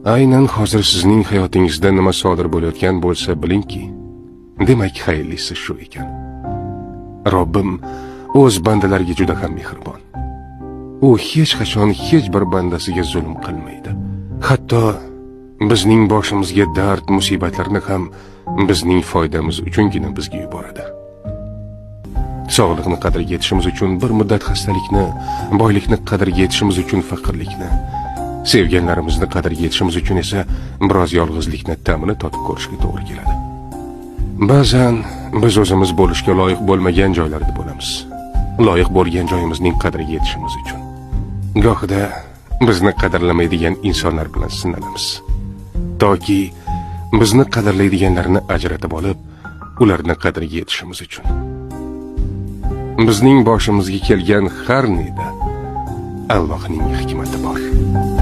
Aynan hozir sizning hayotingizda nima sodir bo'layotgan bo'lsa, bilingki, demak xayrlisi shu ekan. Robbim o'z bandalariga juda ham mehribon. U hech qachon hech bir bandasiga zulm qilmaydi. Hatto bizning boshimizga dard, musibatlarni ham bizning foydamiz uchungina bizga yuboradi. Sog'liqni qadriga yetishimiz uchun bir muddat xastalikni, boylikni qadriga yetishimiz uchun faqirlikni, sevganlarimizni qadriga yetishimiz uchun esa biroz yolg'izlikni ta'mini totib ko'rishga to'g'ri keladi. Ba'zan biz o'zimiz bo'lishga loyiq bo'lmagan joylarda bo'lamiz. Loyiq bo'lgan joyimizning qadriga yetishimiz uchun. Gohida bizni qadrlamaydigan insonlar bilan sinalamiz. Toki bizni qadrlaydiganlarni ajratib olib, ularni qadriga yetishimiz uchun. Bizning boshimizga kelgan har neda Allohning hikmati bor.